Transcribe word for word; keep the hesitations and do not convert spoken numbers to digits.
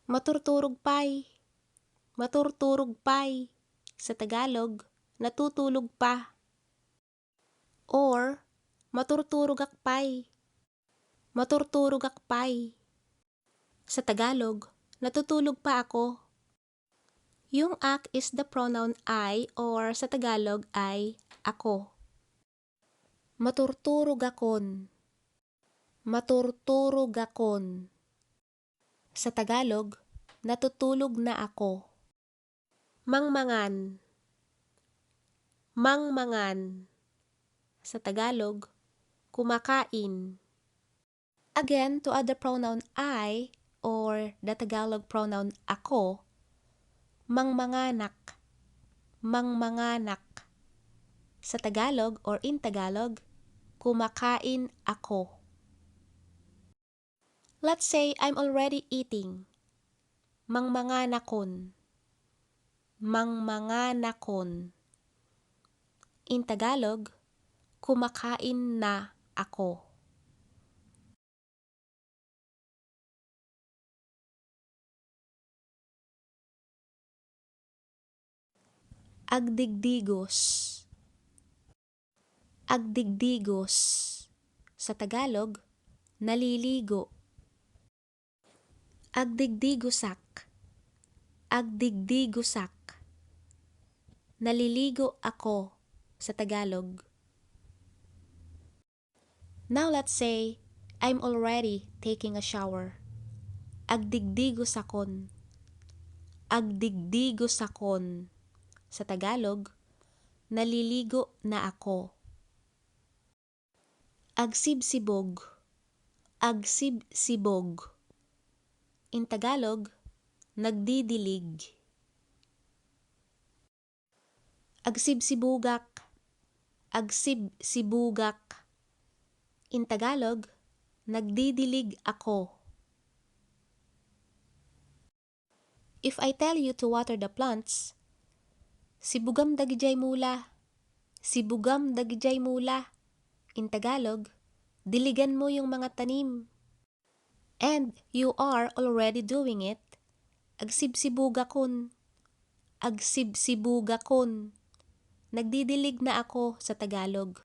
Maturturog pay. Maturturog pay. Sa Tagalog, natutulog pa. Or, maturturogak pay. Maturturogak pay. Sa Tagalog, natutulog pa ako. Yung ak is the pronoun I or sa Tagalog ay ako. Maturturogakon. Maturturogakon. Sa Tagalog, natutulog na ako. Mangmangan. Mangmangan. Sa Tagalog, kumakain. Again, to add the pronoun I or the Tagalog pronoun ako, mangmanganak. Mangmanganak. Sa Tagalog or in Tagalog, kumakain ako. Let's say I'm already eating. Mangmanganakon. Mangmanganakon. In Tagalog, kumakain na ako. Agdigdigos. Agdigdigos. Sa Tagalog, naliligo. Agdigdigosak. Agdigdigosak. Naliligo ako sa Tagalog. Now let's say, I'm already taking a shower. Agdigdigosakon. Agdigdigosakon. Sa Tagalog, naliligo na ako. Agsibsibog. Agsibsibog. In Tagalog, nagdidilig. Agsibsibugak. Agsibsibugak. In Tagalog, nagdidilig ako. If I tell you to water the plants, sibugam dagijay mula. Sibugam dagijay mula. In Tagalog, diligan mo yung mga tanim. And you are already doing it. Agsibsibugakon. Agsibsibugakon. Nagdidilig na ako sa Tagalog.